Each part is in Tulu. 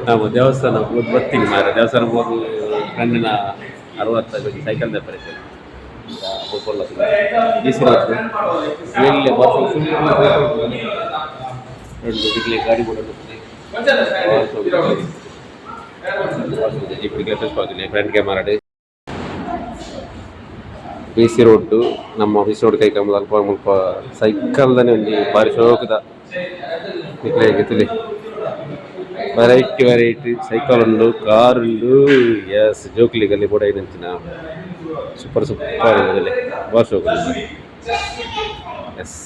ನಾವು ದೇವಸ್ಥಾನ ಹೋಗಿ ಬರ್ತೀನಿ ಮಾರ. ದೇವಸ್ಥಾನ ಹೋಗಿ ಫ್ರೆಂಡಿನ 60 ಸೈಕಲ್ ದಪ್ಪರೈತೆ. ಬಿಸಿಲು ಎಲ್ಲಿ ಎರಡು ಗಾಡಿ ಕೂಡ. ఇప్పుడు front camera. B C road, ನಮ್ಮ ಬಿ ಸಿ ರೋಡ್ ಕೈಕಂಬ ಅಲ್ಪ ಮುಲ್ಪ ಸೈಕಲ್ದನೆ ಒಂಜಿ ಬಾರಿ ಶೋಕುದ. ನಿಕ್ಲೆ ಗೊತ್ತಿಲ್ಲ, ವೆರೈಟಿ ವೆರೈಟಿ ಸೈಕಲ್ ಉಂಡು, ಕಾರ್ ಉಂಡು. ಎಸ್, ಜೋಕ್ಲಿಗಲ್ಲಿ ಬೋಡ ಐನಂಚಿನ ಸೂಪರ್ ಸೂಪರ್ ಉಂಡು. ಬಾರಿ ಶೋಕು. ಎಸ್.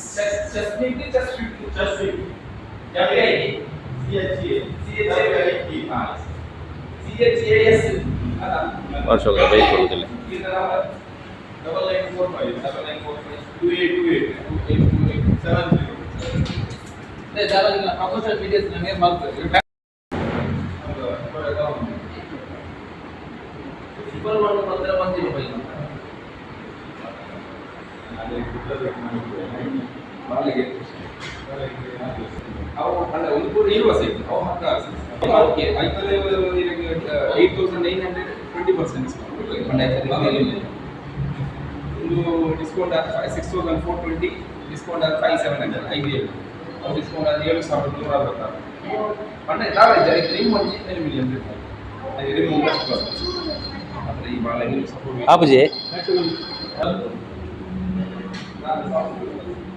ಬಾರಿ ಶೋಕುದ ಬೈಕ್ ಉಂಡು. 9945, 9945, 2828, 2828, 70. Promotion videos ನನಗೆ ಮಾಡ್ತಾರೆ. ಸೂಪರ್ ಒಂದು ಪತ್ರ ಬಂದಿಲ್ಲ. ಬಾಲಿಗೆ ಅವು ಅಲ್ಲ, ಒಂದು ಪೂರ ಇರುವ ಸೈಟ್ ಅವು 16. ಓಕೆ, ಐತದೆ. 8920% discount. ಒಂದು ಡಿಸ್ಕೌಂಟ್ ಆದ 6420, ಡಿಸ್ಕೌಂಟ್ ಆದ 5700, ಐದು ಏಳು. ಅವು ಡಿಸ್ಕೌಂಟ್ ಆದ 7166. ಪಂಡ ದಾದ ಇದ್ದಾರೆ, ರಿಮ್ ಒಂಜಿ ಅಲ್ಯೂಮಿನಿಯಂ ರಿಮ್, ರಿಮ್ ಅಷ್ಟು ಬರ್ತದೆ. ಆದರೆ ಈ ಬಾಳ ಸಪೋರ್ಟ್. ಆಪುಜಿ.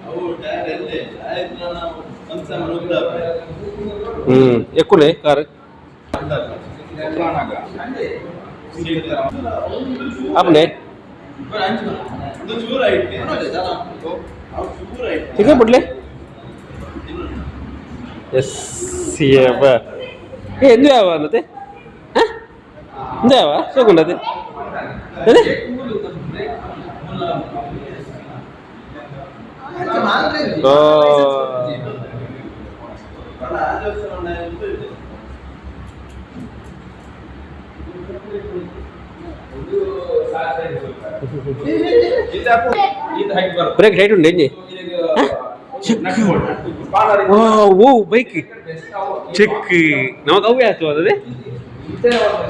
ಅವು ಟೈರ್ ಎಲ್ಲೇ ಆಯ್ತು, ನಾವು ಒಂದ್ಸಲ ಉದ್ದಾಪೆ. ఎక్కువనే కారు. ಆಪುನೆ. ಒಂದು ಚೂರು ಐತೆ, ಅವು ಚೂರು ಐತೆ. ಚಿಕನ್ ಬಿಡ್ಲೆ. ಎಸ್, ಏ ಎಂದು ಯಾವ ಅನ್ನತ್ತೆ? ಎಂದು ಯಾವ ಸೋಗುಂಡದೆ ಅದೇ. ಓ. ಅಲ್ಲ, ಆ ದೇವಸ್ಥಾನ ಎಂತ ಇದೆ? ಬ್ರೇಕ್ ಟೈಟ್ ಉಂಟು ಎಂಜಿ. ಓ ಓ, ಬೈಕ್ ಚೆಕ್ ನಮಕ್ ಅವೇ ಆಯ್ತು ಅದೇ.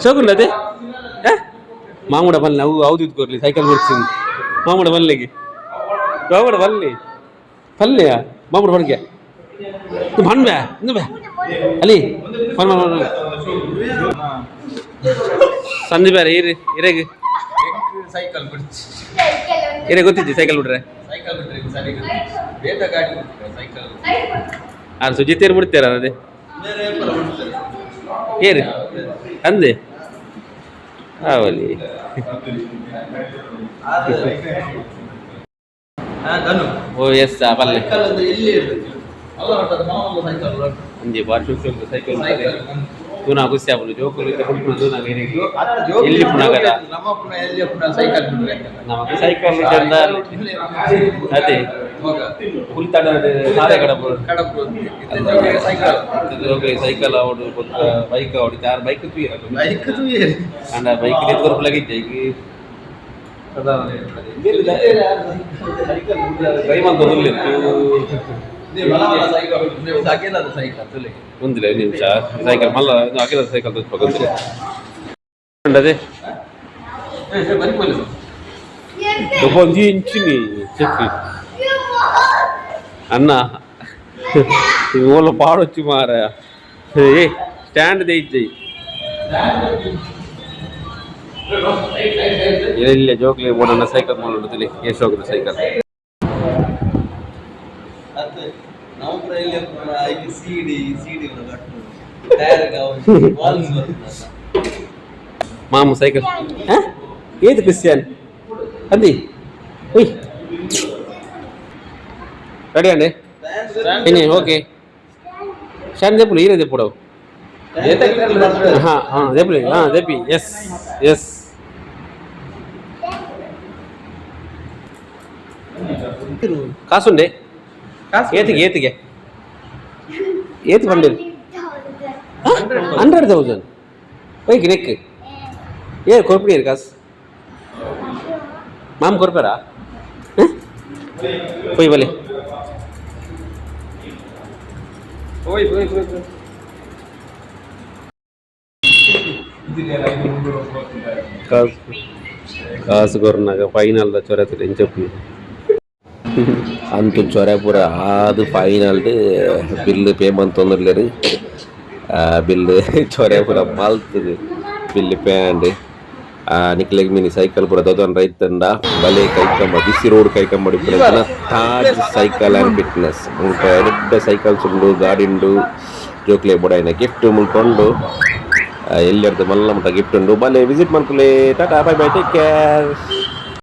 ಸೋಗುಂಡದೆ ಮಾಮೂಡ ಬಲ್ಲೆ. ಅವು ಹೌದು, ಇದ್ಕೊರ್ಲಿ ಸೈಕಲ್ ಕೊಡ್ತೀನಿ. ಮಾಮೂಡ ಬಲ್ಲೆಗೆ, ಮಾಮೂಡ ಬಲ್ಲಿ ಪಲ್ಯ ಮಾಮೂಡ ಬನ್ಗೆ ಬನ್ ಬ್ಯಾ ಇಂದು ಬ್ಯಾ ಅಲ್ಲಿ ಬನ್ ಬನ್ ಬನ್ ಸಂಜೆ ಬೇರೆ ಇರಿ ಇರೆಗ್. ಸೈಕಲ್ ಬಿಡ್ಚಿ. ಇರೇ ಗೊತ್ತಿತ್ತು ಸೈಕಲ್ ಬಿಡ್ರೆ. ಸೈಕಲ್ ಬಿಟ್ರೆ ಸರಿ, ಬೇಗ ಗಾಡಿ ಬಿಡ್ತಾರೆ, ಸೈಕಲ್. ಆರು ಸುಜಿತೇರು ಬಿಡ್ತೀರ ಅದೇ. ಬೇರೆ ಏಪಲ ಬಿಡ್ತಾರೆ. ಏರು ಅಂದೆ ಆವಲಿ. ಧನು. ಓ ಎಸ್, ಪಲ್ಲೆ. ಸೈಕಲ್ ಅಂದ್ರೆ ಎಲ್ಲಿ ಇರ್ತದೆ ಅಲ್ಲ, ಒಟ್ಟು ಮಾಮೂಲು ಸೈಕಲ್. ಅಂಜಿ ಬಾರಿ ಶುಕ್ ಸೈಕಲ್ ತೂನಾ ಖುಷಿ ಆಪುಂಡು. ಜೋಕುಲು ಇತ್ತೆ ಪುಲ್ಪುನ ತೂನಗ ಇರೆಗ್ ಎಲ್ಲಿ ಪುನಗದ. ನಮ್ಮ ಪುನಃ ಎಲ್ಲಿ ಪುನಃ ಸೈಕಲ್ ಬಿಟ್ರೆ. ನಮಕ್ ಸೈಕಲ್ ಚಂದ ಅದೇ ಕುಲ್ತಡ ಸಾರೆ ಕಡಪು. ಕಡಪು ಸೈಕಲ್. ಜೋಕುಲು ಸೈಕಲ್ ಆವಡು ಬೊಕ್ಕ ಬೈಕ್ ಆವಡು. ಚಾರ್ ಬೈಕ್ ತೂಯೆರ್. ಬೈಕ್ ತೂಯೆರ್. ಆಂಡ ಬೈಕ್ ನೇತ್ ಕೊರ್ಪುಲಗ ಇಜ್ಜೆ ಈಗ. ಟ್ರೈ ಮಲ್ತೊಂದುಲ್ಲೆರ್. ಸೈಕಲ್ ಅಗೆಲದ ಸೈಕಲ್ ತುಲೆ. ಒಂದಿಲ್ಲ, ಒಂದು ನಿಮಿಷ. ಸೈಕಲ್ ಮಲ್ಲ ಅಖಿಲ ಸೈಕಲ್ ತೋಚ್ಬೇಕು ಅಂದಿಲ್ಲ ಅದೇ. ಬರಿ ಪೊಲೀಸ್. ಒಂಜಿ ಇಂಚಿನಿ ಚೆಕ್ ಅಣ್ಣ ಓಲ ಪಾಡೊಚ್ಚು ಮಾರ. ಏ ಸ್ಟ್ಯಾಂಡ್ ದೇಯಿಜ್ಜೈ. ಇಲ್ಲ, ಜೋಕ್ಲಿ ಬೋಡಣ್ಣ ಸೈಕಲ್ ಮಾಡೋದಿಲ್ಲ. ಎಷ್ಟು ಹೋಗುದು ಸೈಕಲ್? ಅತ್ತೆ ನಾವು ಪೂರ ಎಲ್ಲಿ ಐಕ್ ಸಿಡಿ ಸಿಡಿ ಕಟ್ಟು ಟೈರ್ ವಾಲ್ಸ್ ಬರ್ತದೆ. ಮಾಮು ಸೈಕಲ್ ಏದು ಕ್ರಿಸ್ಟಿಯನ್ ಅಂದಿ. ಉಯ್, ರೆಡಿ ಅಂడి. ಏನೇ ಓಕೆ, ಸ್ಟ್ಯಾಂಡ್ ದೆಪ್ಪುಲು ಈರೆ ದೆಪ್ಪುಡವು. ಹಾಂ ಹಾಂ, ದೆಪ್ಪುಲಿ. ಹಾಂ, ದೆಪ್ಪಿ. S S, ಕಾಸುಂಡೆ. ಏತಿಗೆ ಏತಿಗೆ ಏತ್ ಬಂಡಿಲ್? 100,000 ಬೈಕ್ ನೆಕ್ ಏ ಕೊರ್ಪಿಡಿ ಕಾಸು ಮಾಮ್ ಕೊರ್ಪೇರಾ? ಪೊಯ್ ಬಲೆ. ಓಯ್ ಓಯ್ ಓಯ್ ಓಯ್. ಕಾಸು ಕಾಸು ಕೊರ್ನಾಗ ಫೈನಲ್ ಚೊರೆ ಎಂಚಪ್ಪು. ಅಂತು ಚೊರೆ ಪೂರ ಆದು ಫೈನಲ್ ಬಿಲ್ ಪೇ ಮಂತೊಂದುಲ್ಲೆರ್. ಬಿಲ್ ಚೊರೆ ಪೂರ ಮಲ್ತುದು ಬಿಲ್ ಪೇ ಆಂಡ್. ನಿಕ್ಲೆಗ್ ಮಿನಿ ಸೈಕಲ್ ಪೂರ ದೊದೊನ್ರ ಇತ್ತುಂಡ ಬಲೆ ಕೈಕಂಬ ಬಿಸಿ ರೋಡ್ ಕೈಕಂಬಡ್ ಇಪ್ಪುನ ತಾಜ್ ಸೈಕಲ್ ಆ್ಯಂಡ್ ಫಿಟ್ನೆಸ್. ಮುಲ್ಪ ಎಡ್ಡೆ ಸೈಕಲ್ಸ್ ಉಂಡು, ಗಾಡಿ ಉಂಡು. ಜೋಕ್ಲೆಗ್ ಬೋಡಾಯಿನ ಗಿಫ್ಟ್ ಮುಲ್ಪ ಉಂಡು. ಎಲ್ಯರ್ದ್ ಮಲ್ಲ ಮುಟ ಗಿಫ್ಟ್ ಉಂಡು. ಬಲೆ ವಿಸಿಟ್ ಮಲ್ಪುಲೆ. Tata, bye bye, take care.